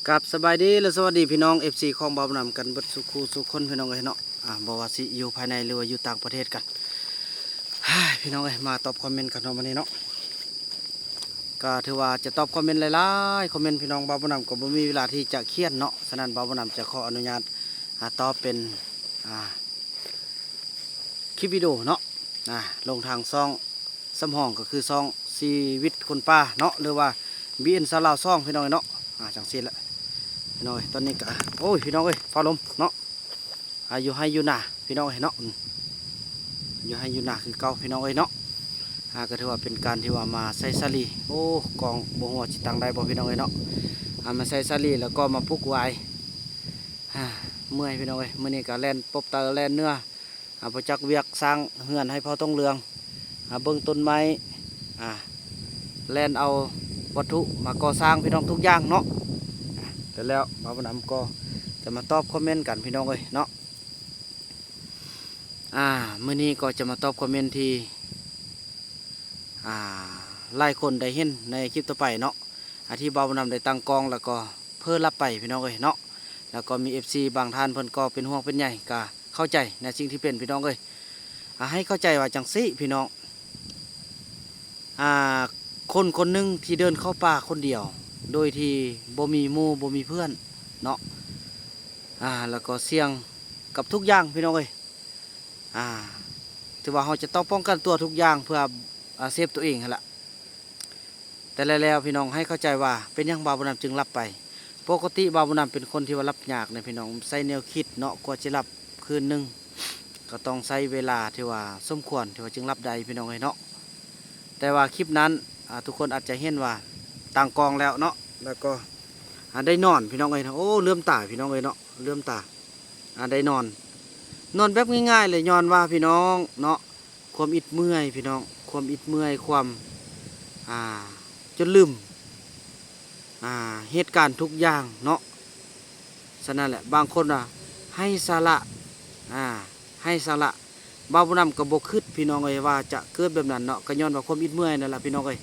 ครับ สบายดีและสวัสดีพี่น้อง เอฟซี ของบ่าวบุญนำกันเบิดสู่คู่สู่คนพี่น้องเอ้ยเนาะ อ่า บ่ว่าสิอยู่ภายในหรือว่าอยู่ต่างประเทศกัน พี่น้องเอ้ย มาตอบคอมเมนต์กันเนาะมื้อนี้เนาะ ก็ถือว่าจะตอบคอมเมนต์หลายๆ คอมเมนต์พี่น้อง บ่าวบุญนำก็บ่มีเวลาที่จะเขียนเนาะ ฉะนั้นบ่าวบุญนำจะขออนุญาต อ่า ตอบเป็น อ่า คลิปวิดีโอเนาะ อ่า ลงทางช่องสำฮอง ก็คือช่องชีวิตคนป่าเนาะ หรือว่า บีเอ็น ชาวลาวสอง พี่น้องเอ้ยเนาะ อ่า จั่งซี้แหละ พี่น้องเอ้ย ตอนนี้ก็ โอ้ย พี่น้องเอ้ย ฟ้าลมเนาะ อ่า อยู่ไฮ่อยู่นา พี่น้องเอ้ยเนาะ อืม อยู่ไฮ่อยู่นาคือเก่า พี่น้องเอ้ยเนาะ อ่า ก็ถือว่าเป็นการที่ว่ามาใส่สาลี โอ้ กองบ่ฮู้ว่าสิตั้งได้บ่ พี่น้องเอ้ยเนาะ อ่า มาใส่สาลีแล้วก็มาปลูกหวาย อ่า เมื่อย พี่น้องเอ้ย มื้อนี้ก็แล่นปบเตาแล่นเนื้อ อ่า ไปจักเวียกสร้างเฮือนให้พ่อทองเหลือง อ่า เบิ่งต้นไม้ อ่า แล่นเอาวัตถุมาก่อสร้างพี่น้องทุกอย่างเนาะ อ่า แล้ว แล้วบ่าวบุญนำก็จะมาตอบคอมเมนต์กันพี่น้องเอ้ยเนาะ อ่า มื้อนี้ก็จะมาตอบคอมเมนต์ที่ อ่า หลายคนได้เห็นในคลิปต่อไปเนาะ อ่า ที่บ่าวบุญนำได้ตั้งกล้องแล้วก็เผลอหลับไปพี่น้องเอ้ยเนาะ แล้วก็มี เอฟซี บางท่านเพิ่นก็เป็นห่วงเป็นใย ก็เข้าใจในสิ่งที่เป็นพี่น้องเอ้ย อ่า ให้เข้าใจว่าจั่งซี้พี่น้อง อ่า คนคนหนึ่งที่เดินเข้าป่าคนเดียว โดยที่บ่มีหมู่บ่มีเพื่อนเนาะ อ่า แล้วก็เสี่ยงกับทุกอย่างพี่น้องเอ้ย อ่า ถือว่าเราจะต้องป้องกันตัวทุกอย่างเพื่อ อ่า เซฟตัวเองหั้นล่ะ แต่แล้วๆ พี่น้องให้เข้าใจว่าเป็นหยังบ่าวบุญนำจึงหลับไป ปกติบ่าวบุญนำเป็นคนที่ว่าหลับยากนะพี่น้อง ใช้แนวคิดเนาะ กว่าสิหลับคืนหนึ่ง ก็ต้องใช้เวลาที่ว่าสมควรที่ว่าจึงหลับได้พี่น้องเอ้ยเนาะ แต่ว่าคลิปนั้น อ่า ทุกคนอาจจะเห็นว่าตั้งกล้องแล้วเนาะ แล้วก็ อ่า ได้นอนพี่น้องเอ้ยเนาะ โอ้ เหลื่อมตาพี่น้องเอ้ยเนาะ เหลื่อมตา อ่า ได้นอน นอนแบบง่ายๆ เลย ย้อนว่าพี่น้องเนาะ ความอิดเมื่อยพี่น้อง ความอิดเมื่อย ความ อ่า จนลืม อ่า เหตุการณ์ทุกอย่างเนาะ ฉะนั้นแหละ บางคนว่าไร้สาระ อ่า ไร้สาระ บ่าวบุญนำก็บ่คิดพี่น้องเอ้ยว่าจะเกิดแบบนั้นเนาะ ก็ย้อนว่าความอิดเมื่อยนั่นล่ะพี่น้องเอ้ย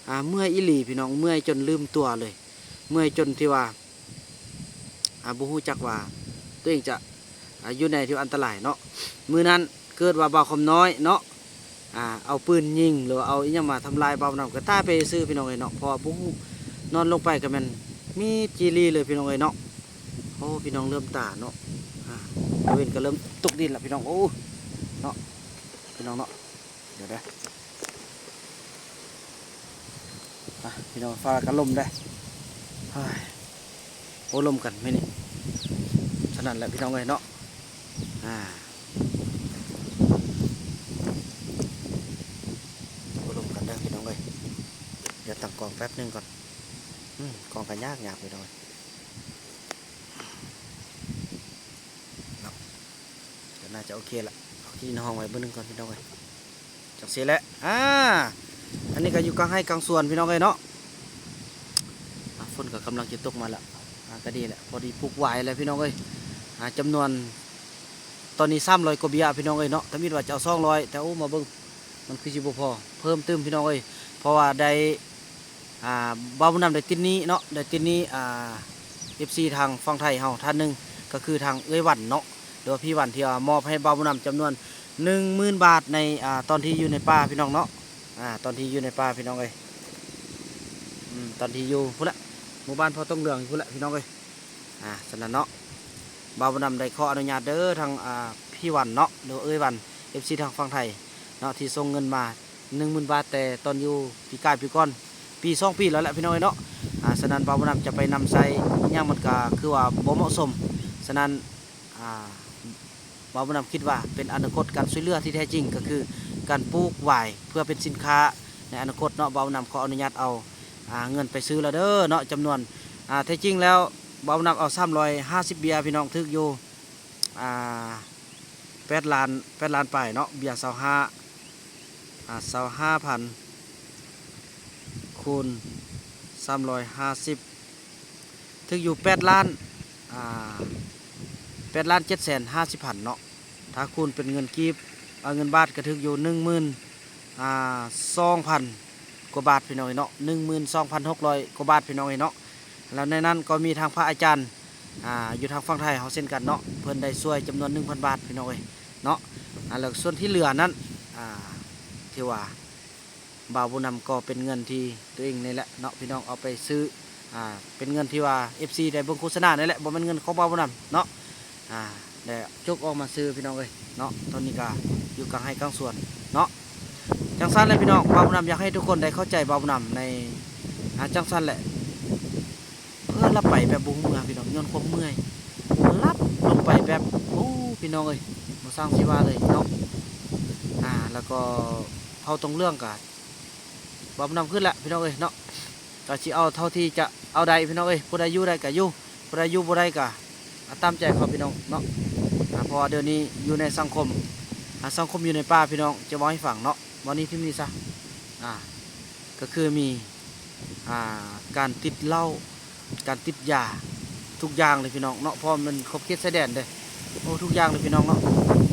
อ่า เมื่อยอีหลีพี่น้อง เมื่อยจนลืมตัวเลย เมื่อยจนที่ว่า อ่า บ่ฮู้จักว่าตัวเองจะ อ่า อยู่ในที่อันตรายเนาะ มื้อนั้นเกิดว่าบ่าวคำน้อยเนาะ อ่า เอาปืนยิง หรือว่าเอาอิหยังมาทำลายบ่าวบุญนำ ก็ตายไปซื่อพี่น้องเอ้ยเนาะ เพราะว่าบ่ฮู้ นอนลงไปก็แม่นมีดจีรีเลยพี่น้องเอ้ยเนาะ โอ้ พี่น้องเหลื่อมตาเนาะ อ่า ตะเว็นก็เริ่มตกดินละพี่น้อง โอ้ เนาะ พี่น้องเนาะ เดี๋ยวเด้อ อ่ะ พี่น้อง ฟ้าก็ลมเด้อ เฮ้ย โอ้ ลมกันมื้อนี้ ฉะนั้นแหละพี่น้องเอ้ยเนาะ อ่า โอ้ ลมกันเด้อพี่น้องเอ้ย เดี๋ยวตั้งกล้องแป๊บหนึ่งก่อน อืม กล้องก็ยากๆ พี่น้องเอ้ย เนาะ ก็น่าจะโอเคละ เอาขี้ดินห้องไว้เบิ่งหนึ่งก่อนพี่น้องเอ้ย จั่งซี้แหละ อ่า อันนี้ก็อยู่กลางไร่กลางสวนพี่น้องเอ้ยเนาะ อ่า ฝนก็กำลังจะตกมาละ อ่า ก็ดีแหละ พอดีปลูกหวายแล้วพี่น้องเอ้ย อ่า จำนวน ตอนนี้สามร้อยกว่าเบี้ยพี่น้องเอ้ยเนาะ ทำอิดว่าจะเอาสองร้อย แต่โอ้ มาเบิ่ง มันคือสิบ่พอ เพิ่มเติมพี่น้องเอ้ย เพราะว่าได้ อ่า บ่าวบุญนำได้ติดหนี้เนาะ ได้ติดหนี้ อ่า เอฟซี ทางฝั่งไทยเฮาท่านหนึ่ง ก็คือทางเอื้อยวันเนาะ หรือว่าพี่วันที่ว่ามอบให้บ่าวบุญนำจำนวนหนึ่งหมื่นบาทใน อ่า ตอนที่อยู่ในป่าพี่น้องเนาะ อ่า ตอนที่อยู่ในป่าพี่น้องเอ้ย อืม ตอนที่อยู่พุ้นละ หมู่บ้านพ่อต้องเหลืองพุ้นละพี่น้องเอ้ย อ่า ฉะนั้นเนาะ บ่าวบุญนำได้ขออนุญาตเด้อ ทาง อ่า พี่วันเนาะ หรือว่าเอื้อยวัน เอฟซี ทางฝั่งไทยเนาะ ที่ส่งเงินมา หนึ่งหมื่นบาท แต่ตอนอยู่ปีกายปีก่อน ปีสองปีแล้วแหละพี่น้องเอ้ยเนาะ อ่า ฉะนั้นบ่าวบุญนำจะไปนำใช้อิหยังมันก็คือว่าบ่เหมาะสม ฉะนั้น อ่า บ่าวบุญนำคิดว่าเป็นอนาคตการช่วยเหลือที่แท้จริง ก็คือการปลูกหวายเพื่อเป็นสินค้าในอนาคตเนาะ บ่าวบุญนำขออนุญาตเอา อ่า เงินไปซื้อแล้วเด้อเนาะ จำนวน อ่า แท้จริงแล้วบ่าวบุญนำเอาสามร้อยห้าสิบเบี้ยพี่น้อง ถืกอยู่ อ่า แปดล้าน แปดล้านปลายเนาะ เบี้ยซาวห้า อ่า ซาวห้าพัน คูณ สามร้อยห้าสิบ ถืกอยู่แปดล้าน อ่า แปดล้านเจ็ดแสนห้าสิบพันเนาะ ถ้าคูณเป็นเงินกีบ เอาเงินบาทก็ถืกอยู่หนึ่งหมื่น อ่า สองพันกว่าบาทพี่น้องเอ้ยเนาะ หนึ่งหมื่นสองพันหกร้อยกว่าบาทพี่น้องเอ้ยเนาะ ແລ້ວໃນນັ້ນກໍມີທາງພະອາຈານ ອ່າ ຢູ່ທາງຝັ່ງໄທເຮົາເຊັ່ນກັນເນາະ ເພິ່ນໄດ້ຊ່ວຍຈຳນວນໜຶ່ງພັນບາດ ພີ່ນ້ອງເອີຍເນາະ. ອ່າ ແລ້ວສ່ວນທີ່ເຫຼືອນັ້ນ ອ່າ ຖືວ່າບ່າວບຸນນຳກໍເປັນເງິນທີ່ຕົວເອງນີ້ແຫຼະເນາະ ພີ່ນ້ອງ ເອົາໄປຊື້ ອ່າ ເປັນເງິນທີ່ວ່າເອັຟຊີໄດ້ເບິ່ງໂຄສະນານີ້ແຫຼະ ບໍ່ແມ່ນເງິນຂອງບ່າວບຸນນຳເນາະ. ອ່າ ແລະ ຈົກອອກມາຊື້ ພີ່ນ້ອງເອີຍເນາະ. ຕອນນີ້ກະຢູ່ກາງໄຮ່ກາງສວນເນາະ. ຈັ່ງຊັ້ນແຫຼະ ພີ່ນ້ອງ ບ່າວບຸນນຳຢາກໃຫ້ທຸກຄົນໄດ້ເຂົ້າໃຈບ່າວບຸນນຳໃນ ອ່າ ຈັ່ງຊັ້ນແຫຼະ. ເພິ່ນຫຼັບໄປແບບບໍ່ຮູ້ເມື່ອ ພີ່ນ້ອງ ຍ້ອນຄວາມເມື່ອຍ ຫຼັບລົງໄປແບບ ໂອ້ ພີ່ນ້ອງເອີຍ ບໍ່ຊ່າງຊິວ່າເລີຍເນາະ. ອ່າ ແລ້ວກໍເຜົາຕົງເຫຼືອງກະ ບ່າວບຸນນຳຂຶ້ນແຫຼະ ພີ່ນ້ອງເອີຍເນາະ. ກໍຊິເອົາເທົ່າທີ່ຈະເອົາໄດ້ ພີ່ນ້ອງເອີຍ ຜູ້ໃດຢູ່ໄດ້ກໍຢູ່ ຜູ້ໃດຢູ່ບໍ່ໄດ້ກໍ ອ່າ ຕາມໃຈເຂົາ ພີ່ນ້ອງເນາະ. ອ່າ ເພາະວ່າດຽວນີ້ຢູ່ໃນສັງຄົມ ອ່າ ສັງຄົມຢູ່ໃນປ່າ ພີ່ນ້ອງ ຈະເວົ້າໃຫ້ຟັງເນາະ ເວົ້ານີ້ທິ້ມນີ້ຊະ ອ່າ ກໍຄືມີ ອ່າ ການຕິດເຫຼົ້າ ການຕິດຢາ ທຸກຢ່າງເລີຍ ພີ່ນ້ອງເນາະ ເພາະມັນຂອບເຂດຊາຍແດນເດ້. ໂອ້ ທຸກຢ່າງເລີຍ ພີ່ນ້ອງເນາະ.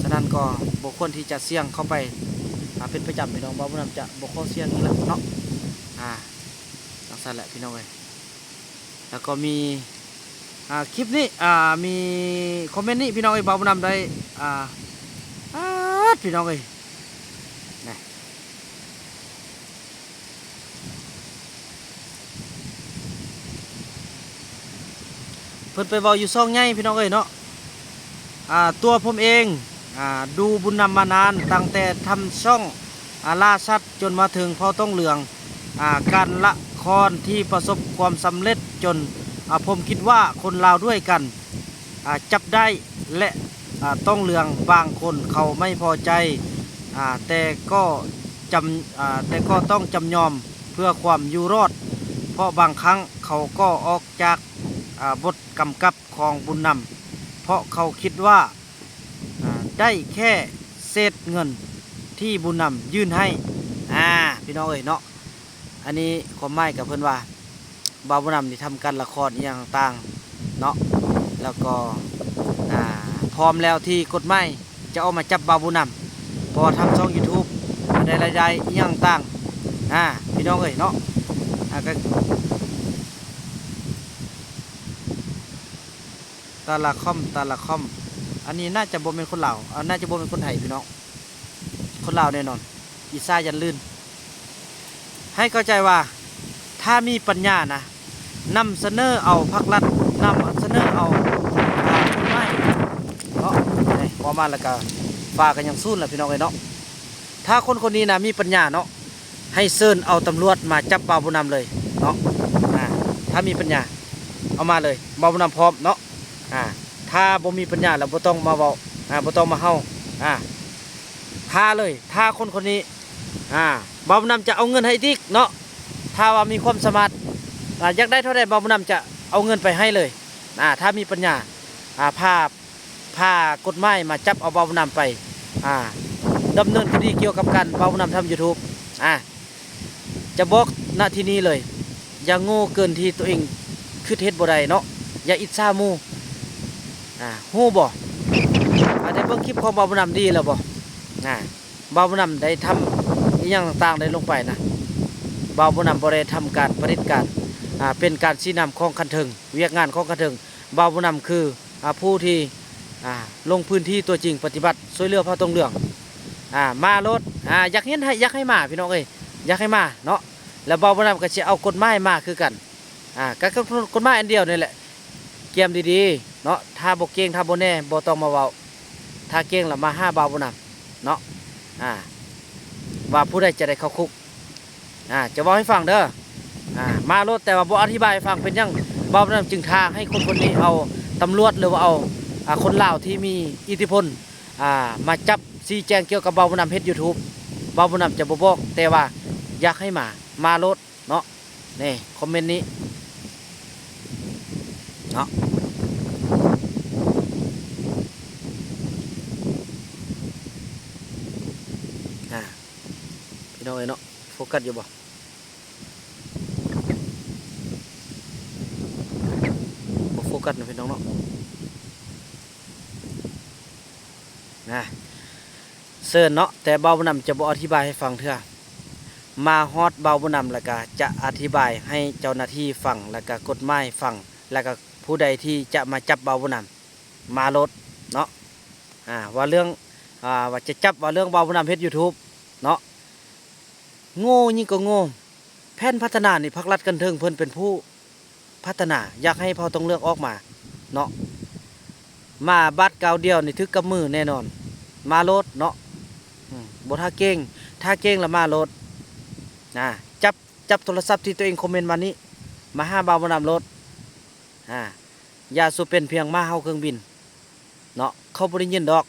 ສະນັ້ນກໍບໍ່ຄວນທີ່ຈະສ່ຽງເຂົ້າໄປ ອ່າ ເປັນປະຈຳ ພີ່ນ້ອງ ບ່າວບຸນນຳຈະບໍ່ຂໍສ່ຽງອີກແລ້ວເນາະ. ອ່າ ຈັ່ງຊັ້ນແຫຼະ ພີ່ນ້ອງເອີຍ. ແລ້ວກໍມີ ອ່າ ຄລິບນີ້ ອ່າ ມີຄອມເມັນນີ້ ພີ່ນ້ອງເອີຍ ບ່າວບຸນນຳໄດ້ ອ່າ ປາດ ພີ່ນ້ອງເອີຍ ນະ ເພິ່ນໄປເວົ້າຢູ່ຊ່ອງໃຫຍ່ ພີ່ນ້ອງເອີຍເນາະ. ອ່າ ຕົວຜົມເອງ ອ່າ ດູບຸນນຳມານານ ຕັ້ງແຕ່ທຳຊ່ອງ ອ່າ ລ່າສັດ ຈົນມາເຖິງເຜົ່າຕົງເຫຼືອງ ອ່າ ການລະຄອນທີ່ປະສົບຄວາມສຳເລັດ ຈົນ ອ່າ ຜົມຄິດວ່າຄົນລາວດ້ວຍກັນ ອ່າ ຈັບໄດ້ ແລະ ອ່າ ຕົງເຫຼືອງບາງຄົນເຂົາໄມ່ພໍໃຈ ອ່າ ແຕ່ກໍຈຳ ອ່າ ແຕ່ກໍຕ້ອງຈຳຍອມເພື່ອຄວາມຢູ່ລອດ ເພາະບາງຄັ້ງເຂົາກໍອອກຈາກ ອ່າ ບົດກຳກັບຂອງບຸນນຳ ເພາະເຂົາຄິດວ່າ ອ່າ ໄດ້ແຄ່ເສດເງິນທີ່ບຸນນຳຍື່ນໃຫ້. ອ່າ ພີ່ນ້ອງເອີຍເນາະ ອັນນີ້ຄວາມໝາຍກໍເພິ່ນວ່າ ບ່າວບຸນນຳນີ້ທຳການລະຄອນອີ່ຫຍັງຕ່າງໆເນາະ ແລ້ວກໍ ອ່າ ພ້ອມແລ້ວທີ່ກົດໝາຍຈະອອກມາຈັບບ່າວບຸນນຳ ເພາະວ່າທຳຊ່ອງຢູທູບ ອ່າ ໄດ້ລາຍໄດ້ອີ່ຫຍັງຕ່າງ ອ່າ ພີ່ນ້ອງເອີຍເນາະ. ອ່າ ກໍ ຕາລາຄອມ ຕາລາຄອມ ອັນນີ້ໜ້າຈະບໍ່ແມ່ນຄົນລາວ ອ່າ ໜ້າຈະບໍ່ແມ່ນຄົນໄທ ພີ່ນ້ອງ ຄົນລາວແນ່ນອນ ອີສາຢັນລື່ນ. ໃຫ້ເຂົ້າໃຈວ່າ ຖ້າມີປັນຍານະ ນຳສະເໜີເອົາພັກລັດ ນຳສະເໜີເອົາ ອ່າ ກົດໝາຍເນາະ. ນີ້ ພໍມາແລ້ວກະ ຟ້າກໍຍັງສູນລະ ພີ່ນ້ອງເອີຍເນາະ. ຖ້າຄົນຄົນນີ້ນະມີປັນຍາເນາະ ໃຫ້ເຊີນເອົາຕຳຫຼວດມາຈັບບ່າວບຸນນຳເລີຍເນາະ. ອ່າ ຖ້າມີປັນຍາເອົາມາເລີຍ ບ່າວບຸນນຳພ້ອມເນາະ. ອ່າ ຖ້າບໍ່ມີປັນຍາແລ້ວບໍ່ຕ້ອງມາເວົ້າ ອ່າ ບໍ່ຕ້ອງມາເຮົາ ອ່າ ຖ້າເລີຍ ຖ້າຄົນຄົນນີ້ ອ່າ ບ່າວບຸນນຳຈະເອົາເງິນໃຫ້ອີກເນາະ. ຖ້າວ່າມີຄວາມສາມາດ ອ່າ ຢາກໄດ້ເທົ່າໃດ ບ່າວບຸນນຳຈະເອົາເງິນໄປໃຫ້ເລີຍ ອ່າ ຖ້າມີປັນຍາ ອ່າ ພາ ພາກົດໝາຍມາຈັບເອົາບ່າວບຸນນຳໄປ ອ່າ ດຳເນີນຄະດີກ່ຽວກັບການບ່າວບຸນນຳທຳຢູທູບ. ອ່າ ຈະບອກນະທີ່ນີ້ເລີຍ ຢ່າໂງ່ເກີນທີ່ຕົວເອງຄິດເຮັດບໍ່ໄດ້ເນາະ ຢ່າອິດສາໝູ່. ອ່າ ຮູ້ບໍ່ ອ່າ ໄດ້ເບິ່ງຄລິບຂອງບ່າວບຸນນຳດີແລ້ວບໍ່? ອ່າ ບ່າວບຸນນຳໄດ້ທຳອີ່ຫຍັງຕ່າງໆໄດ້ລົງໄປນະ ບ່າວບຸນນຳບໍ່ໄດ້ທຳການຜະລິດການ ອ່າ ເປັນການຊີ້ນຳຂອງຂັ້ນເທິງ ວຽກງານຂອງຂັ້ນເທິງ. ບ່າວບຸນນຳຄື ອ່າ ຜູ້ທີ່ ອ່າ ລົງພື້ນທີ່ຕົວຈິງປະຕິບັດຊ່ວຍເຫຼືອເຜົ່າຕົງເຫຼືອງ. ອ່າ ມາໂລດ ອ່າ ຢາກເຫັນໃຫ້ ຢາກໃຫ້ມາ ພີ່ນ້ອງເອີຍ ຢາກໃຫ້ມາເນາະ. ແລ້ວບ່າວບຸນນຳກໍຊິເອົາກົດໝາຍມາຄືກັນ ອ່າ ກໍ ກໍ ກົດໝາຍອັນດຽວນີ້ແຫຼະ ກຽມດີໆເນາະ. ຖ້າບໍ່ເກັ່ງ ຖ້າບໍ່ແນ່ ບໍ່ຕ້ອງມາເວົ້າ ຖ້າເກັ່ງລະມາຫາບ່າວບຸນນຳເນາະ ອ່າ ວ່າຜູ້ໃດຈະໄດ້ເຂົ້າຄຸກ. ອ່າ ຈະເວົ້າໃຫ້ຟັງເດີ ອ່າ ມາໂລດ ແຕ່ວ່າບໍ່ອະທິບາຍໃຫ້ຟັງ ເປັນຫຍັງບ່າວບຸນນຳຈຶ່ງທ້າໃຫ້ຄົນຄົນນີ້ເອົາຕຳຫຼວດ ຫຼືວ່າເອົາ ອ່າ ຄົນລາວທີ່ມີອິດທິພົນ ອ່າ ມາຈັບ ຊີ້ແຈງກ່ຽວກັບບ່າວບຸນນຳເຮັດຢູທູບ. ບ່າວບຸນນຳຈະບໍ່ບອກ ແຕ່ວ່າຢາກໃຫ້ມາ ມາໂລດເນາະ. ນີ້ ຄອມເມັນນີ້ເນາະ ອ່າ ພີ່ນ້ອງເອີຍເນາະ ໂຟກັສຢູ່ບໍ່? ບໍ່ໂຟກັສນະ ພີ່ນ້ອງເນາະ ນະ ເຊີນເນາະ. ແຕ່ບ່າວບຸນນຳຈະບໍ່ອະທິບາຍໃຫ້ຟັງເທື່ອ ມາຮອດບ່າວບຸນນຳ ແລ້ວກະຈະອະທິບາຍໃຫ້ເຈົ້າໜ້າທີ່ຟັງ ແລ້ວກະກົດໝາຍຟັງ ແລ້ວກະຜູ້ໃດທີ່ຈະມາຈັບບ່າວບຸນນຳ ມາໂລດເນາະ. ອາ ວ່າເລື່ອງ ອາ ວ່າຈະຈັບ ວ່າເລື່ອງບ່າວບຸນນຳເຮັດ YouTube ເນາະ. ໂງ່ຍິ່ງກວ່າໂງ່. ແຜນພັດທະນານີ້ພັກລັດຂັ້ນເທິງເພິ່ນເປັນຜູ້ພັດທະນາ, ຢາກໃຫ້ເຜົ່າຕົງເລືອກອອກມາເນາະ. ມາບາດກ້າວດຽວນີ້ຖືກກັບມືແນ່ນອນ. ມາໂລດເນາະ. ອືມ ບໍ່ຖ້າເກງ, ຖ້າເກງລະມາໂລດ. ນະ ຈັບ ຈັບໂທລະສັບທີ່ຕົວເອງຄອມເມັນມານີ້ ມາຫາບ່າວບຸນນຳໂລດ. ອາ ຢ່າສູ່ເປັນພຽງໝາເຫົ່າເຄື່ອງບິນເນາະ, ເຂົາບໍ່ໄດ້ຍິນດອກ.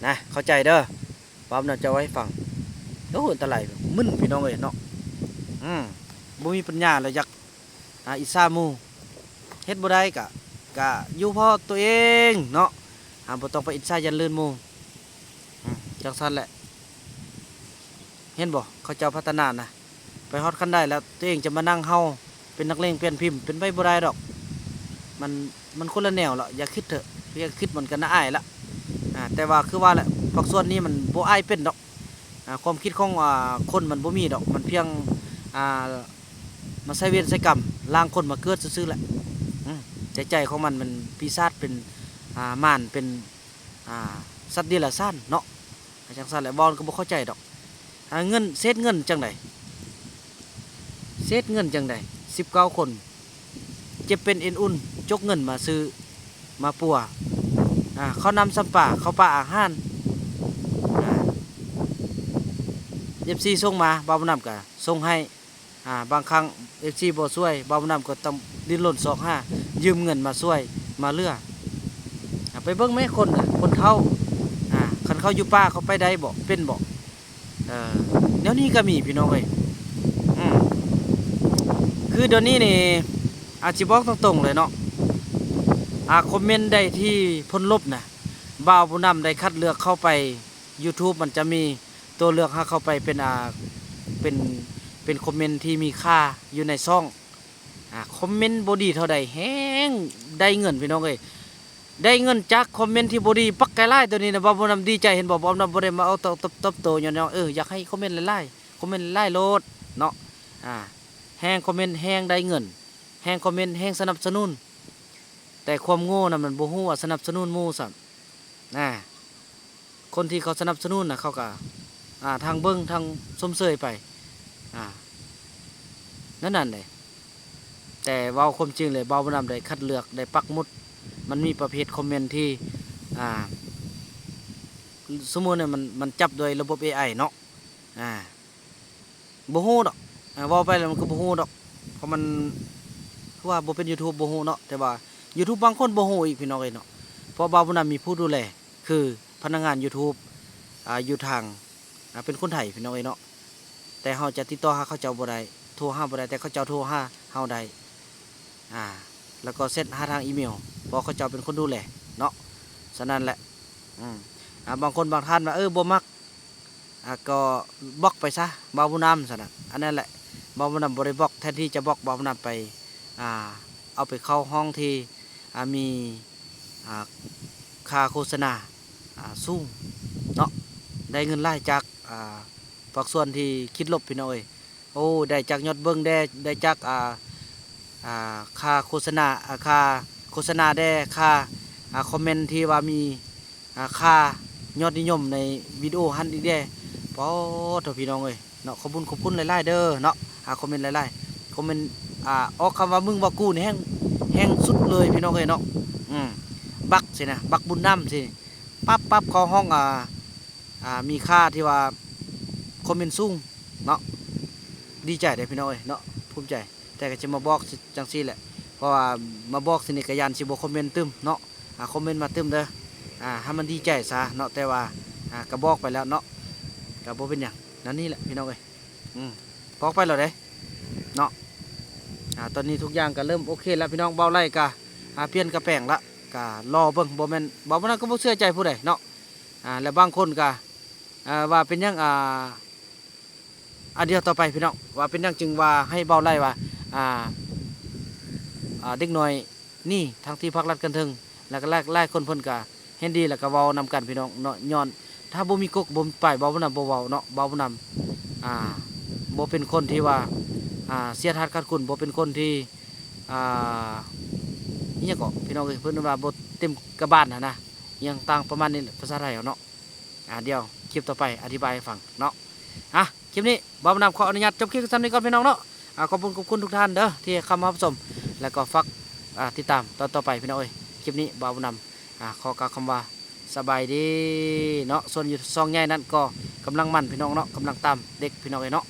ນະ ເຂົ້າໃຈເດີ. ເວົ້ານຳເຈົ້າໃຫ້ຟັງ. ໂອ້ ອັນຕະລາຍ ມຶນ ພີ່ນ້ອງເອີຍເນາະ. ອືມ ບໍ່ມີປັນຍາແລ້ວ ຢາກ ອາ ອິດສາໝູ່. ເຮັດບໍ່ໄດ້ກະ ກະຢູ່ເພາະຕົວເອງເນາະ. ອາ ບໍ່ຕ້ອງໄປອິດສາຢັນລື່ນໝູ່. ອືມ ຈັ່ງຊັ້ນແຫຼະ. ເຫັນບໍ່ ເຂົາເຈົ້າພັດທະນານະ ໄປຮອດຂັ້ນໃດແລ້ວ ຕົວເອງຈະມານັ່ງເຫົ່າເປັນນັກເລງປ່ຽນພິມ ເປັນໄປບໍ່ໄດ້ດອກ. ມັນ ມັນຄົນລະແນວລະ. ຢ່າຄິດເຖາະ, ຢ່າຄິດ ມັນກະໜ້າອາຍລະ. ອາ ແຕ່ວ່າຄືວ່າແຫຼະ ພາກສ່ວນນີ້ມັນບໍ່ອາຍເປັນດອກ. ອາ ຄວາມຄິດຂອງ ອາ ຄົນມັນບໍ່ມີດອກ, ມັນພຽງ ອາ ມາໃຊ້ເວນໃຊ້ກຳ ລ້າງຄົນມາເກີດຊື່ໆແຫຼະ. ອືມ ແຕ່ໃຈຂອງມັນ ມັນປີສາດ ເປັນ ອາ ມານ ເປັນ ອາ ສັດເດຍລະສານເນາະ. ຈັ່ງຊັ້ນແຫຼະ ເວົ້າກໍບໍ່ເຂົ້າໃຈດອກ. ຫາເງິນ ເສດເງິນຈັ່ງໃດ? ເສດເງິນຈັ່ງໃດ? ສິບເກົ້າຄົນ ເຈັບເປັນເອັນອຸ່ນ ຈົກເງິນມາຊື້ ມາປົວ ອາ ເຂົ້ານ້ຳຊຳປາ ເຂົ້າປາອາຫານ ອາ ເອັຟຊີສົ່ງມາ ບ່າວບຸນນຳກະສົ່ງໃຫ້. ອາ ບາງຄັ້ງເອັຟຊີບໍ່ຊ່ວຍ ບ່າວບຸນນຳກໍຕ້ອງດີ້ນລົນຊອກຫາ ຢືມເງິນມາຊ່ວຍມາເຫຼືອ. ອາ ໄປເບິ່ງແມ້ຄົນ ຄົນເຖົ້າ ອາ ຄັນເຂົາຢູ່ປ່າເຂົາໄປໄດ້ບໍ່ ເປັນບໍ່? ເອີ ແນວນີ້ກໍມີພີ່ນ້ອງເອີຍ. ອືມ ຄືດຽວນີ້ນີ້ ອາ ຊິບອກຕົງໆເລີຍເນາະ ອາ ຄອມເມັນໃດທີ່ເພິ່ນລົບນະ ບ່າວບຸນນຳໄດ້ຄັດເລືອກເຂົ້າໄປ YouTube ມັນຈະມີຕົວເລືອກໃຫ້ເຂົ້າໄປເປັນ ອາ ເປັນ ເປັນຄອມເມັນທີ່ມີຄ່າຢູ່ໃນຊ່ອງ. ອາ ຄອມເມັນບໍ່ດີເທົ່າໃດແຮ່ງໄດ້ເງິນພີ່ນ້ອງເອີຍ. ໄດ້ເງິນຈາກຄອມເມັນທີ່ບໍ່ດີບັກຫຼາຍໆ ຕົວນີ້ນະ ບ່າວບຸນນຳດີໃຈ ເຫັນບໍ່? ບ່າວບຸນນຳບໍ່ໄດ້ມາເອົາຕອບ ຕອບ ຕອບໂຕ້ ຍ້ອນ ຍ້ອນ ເອີ ຢາກໃຫ້ຄອມເມັນຫຼາຍໆ ຄອມເມັນຫຼາຍໂລດເນາະ. ອາ ແຮ່ງຄອມເມັນແຮ່ງໄດ້ເງິນ ແຮ່ງຄອມເມັນແຮ່ງສະໜັບສະໜູນ. ແຕ່ຄວາມໂງ່ນະ ມັນບໍ່ຮູ້ວ່າສະໜັບສະໜູນໝູ່ຊ້ຳ. ນະ ຄົນທີ່ເຂົາສະໜັບສະໜູນນະ ເຂົາກະ ອາ ທັງເບິ່ງທັງຊົມເຊີຍໄປ ອາ ນັ້ນນັ້ນເດ້. ແຕ່ເວົ້າຄວາມຈິງເລີຍ ບ່າວບຸນນຳໄດ້ຄັດເລືອກ ໄດ້ປັກໝຸດ ມັນມີປະເພດຄອມເມັນທີ່ ອາ ສົມມຸດນີ້ ມັນ ມັນຈັບໂດຍລະບົບເອໄອເນາະ. ອາ ບໍ່ຮູ້ດອກ ເວົ້າໄປແລ້ວມັນກໍບໍ່ຮູ້ດອກ ເພາະມັນ ຄືວ່າບໍ່ເປັນ YouTube ບໍ່ຮູ້ເນາະ. ແຕ່ວ່າ YouTube ບາງຄົນບໍ່ຮູ້ອີກ ພີ່ນ້ອງເອີຍເນາະ. ເພາະບ່າວບຸນນຳມີຜູ້ດູແລ ຄືພະນັກງານ YouTube ອາ ຢູ່ທາງ ອາ ເປັນຄົນໄທ ພີ່ນ້ອງເອີຍເນາະ. ແຕ່ເຮົາຈະຕິດຕໍ່ຫາເຂົາເຈົ້າບໍ່ໄດ້ ໂທຫາບໍ່ໄດ້ ແຕ່ເຂົາເຈົ້າໂທຫາເຮົາໄດ້ ອາ ແລ້ວກໍເຊັນຫາທາງອີເມວ ເພາະເຂົາເຈົ້າເປັນຄົນດູແລເນາະ. ສະນັ້ນແຫຼະ ອືມ ອາ ບາງຄົນບາງທ່ານວ່າ ເອີ ບໍ່ມັກ ອາ ກໍບລັອກໄປຊະ ບ່າວບຸນນຳ ຊັ້ນນະ. ອັນນັ້ນແຫຼະ ບ່າວບຸນນຳບໍ່ໄດ້ບລັອກ ແທນທີ່ຈະບລັອກ ບ່າວບຸນນຳໄປ ອາ ເອົາໄປເຂົ້າຫ້ອງທີ່ ອາ ມີ ອາ ຄ່າໂຄສະນາ ອາ ສູງເນາະ ໄດ້ເງິນຫຼາຍຈາກ ອາ ພາກສ່ວນທີ່ຄິດລົບ ພີ່ນ້ອງເອີຍ. ໂອ້ ໄດ້ຈາກຍອດເບິ່ງແດ່ ໄດ້ຈາກ ອາ ອາ ຄ່າໂຄສະນາ ອາ ຄ່າໂຄສະນາແດ່ ຄ່າ ອາ ຄອມເມັນທີ່ວ່າມີ ອາ ຄ່າຍອດນິຍົມໃນວິດີໂອຫັ້ນອີກແດ່. ປາໂທ້ ພີ່ນ້ອງເອີຍເນາະ ຂອບຄຸນ ຂອບຄຸນຫຼາຍໆເດີເນາະ. ອາ ຄອມເມັນຫຼາຍໆ ຄອມເມັນ ອາ ອອກຄຳວ່າມຶງວ່າກູນີ້ແຮ່ງ ແຮ່ງສຸດເລີຍ ພີ່ນ້ອງເອີຍເນາະ. ອືມ ບັກຊີ້ນະ ບັກບຸນນຳຊີ້ ປັບໆ ເຂົ້າຫ້ອງ ອາ ອາ ມີຄ່າທີ່ວ່າຄອມເມັນສູງເນາະ. ດີໃຈເດ້ພີ່ນ້ອງເອີຍເນາະ ພູມໃຈ. ແຕ່ກໍຈະມາບອກຈັ່ງຊີ້ແຫຼະ ເພາະວ່າມາບອກຊີ້ນີ້ກໍຢ້ານຊິບໍ່ຄອມເມັນຕື່ມເນາະ. ອາ ຄອມເມັນມາຕື່ມເດີ ອາ ໃຫ້ມັນດີໃຈຊະເນາະ. ແຕ່ວ່າ ອາ ກໍບອກໄປແລ້ວເນາະ ກໍບໍ່ເປັນຫຍັງ. ນັ້ນນີ້ແຫຼະພີ່ນ້ອງເອີຍ ອືມ ບອກໄປແລ້ວເດ້ເນາະ. ອາ ຕອນນີ້ທຸກຢ່າງກໍເລີ່ມໂອເຄແລ້ວພີ່ນ້ອງ. ເບົາໄຫຼກໍ ອາ ປ່ຽນກະແປງລະ ກໍລໍເບິ່ງ. ບໍ່ແມ່ນ ເບົານຳກໍບໍ່ເຊື່ອໃຈຜູ້ໃດເນາະ. ອາ ແລະບາງຄົນກໍ ເອີ ວ່າເປັນຫຍັງ ອາ ອາ ດຽວຕໍ່ໄປພີ່ນ້ອງ ວ່າເປັນຫຍັງຈຶ່ງວ່າໃຫ້ເບົາໄຫຼວ່າ ອາ ອາ ເດັກນ້ອຍໜີ ທັງທີ່ພັກລັດຂັ້ນເທິງ ແລ້ວກໍຫຼາຍ ຫຼາຍຄົນເພິ່ນກໍເຫັນດີ ແລ້ວກໍເວົ້ານຳກັນພີ່ນ້ອງເນາະ. ຍ້ອນຖ້າບໍ່ມີກົກບໍ່ມີປາຍ ເບົານຳບໍ່ເວົ້າເນາະ ເບົານຳ ອ່າ ບໍ່ເປັນຄົນທີ່ວ່າ ອ່າ ເສຍທາດຂາດຄຸນ ບໍ່ເປັນຄົນທີ່ ອ່າ ອີ່ຫຍັງເກາະ ພີ່ນ້ອງເອີຍ ເພິ່ນວ່າບໍ່ເຕັມກະບານຫັ້ນນະ ອີ່ຫຍັງຕ່າງປະມານນີ້ ພາສາໄທເຮົາເນາະ. ອ່າ ດຽວຄລິບຕໍ່ໄປອະທິບາຍໃຫ້ຟັງເນາະ. ອ່ະ ຄລິບນີ້ບ່າວບຸນນຳຂໍອະນຸຍາດຈົບຄລິບສ່ຳນີ້ກ່ອນ ພີ່ນ້ອງເນາະ. ອ່າ ຂອບຄຸນ ຂອບຄຸນທຸກທ່ານເດີ ທີ່ເຂົ້າມາຮັບຊົມ ແລ້ວກໍຝາກ ອ່າ ຕິດຕາມຕອນຕໍ່ໄປ ພີ່ນ້ອງເອີຍ. ຄລິບນີ້ບ່າວບຸນນຳ ອ່າ ຂໍກ່າວຄຳວ່າ ສະບາຍດີເນາະ. ສ່ວນຢູ່ຊ່ອງໃຫຍ່ນັ້ນກໍກຳລັງໝັ່ນ ພີ່ນ້ອງເນາະ ກຳລັງຕາມເດັກ ພີ່ນ້ອງເອີຍເນາະ.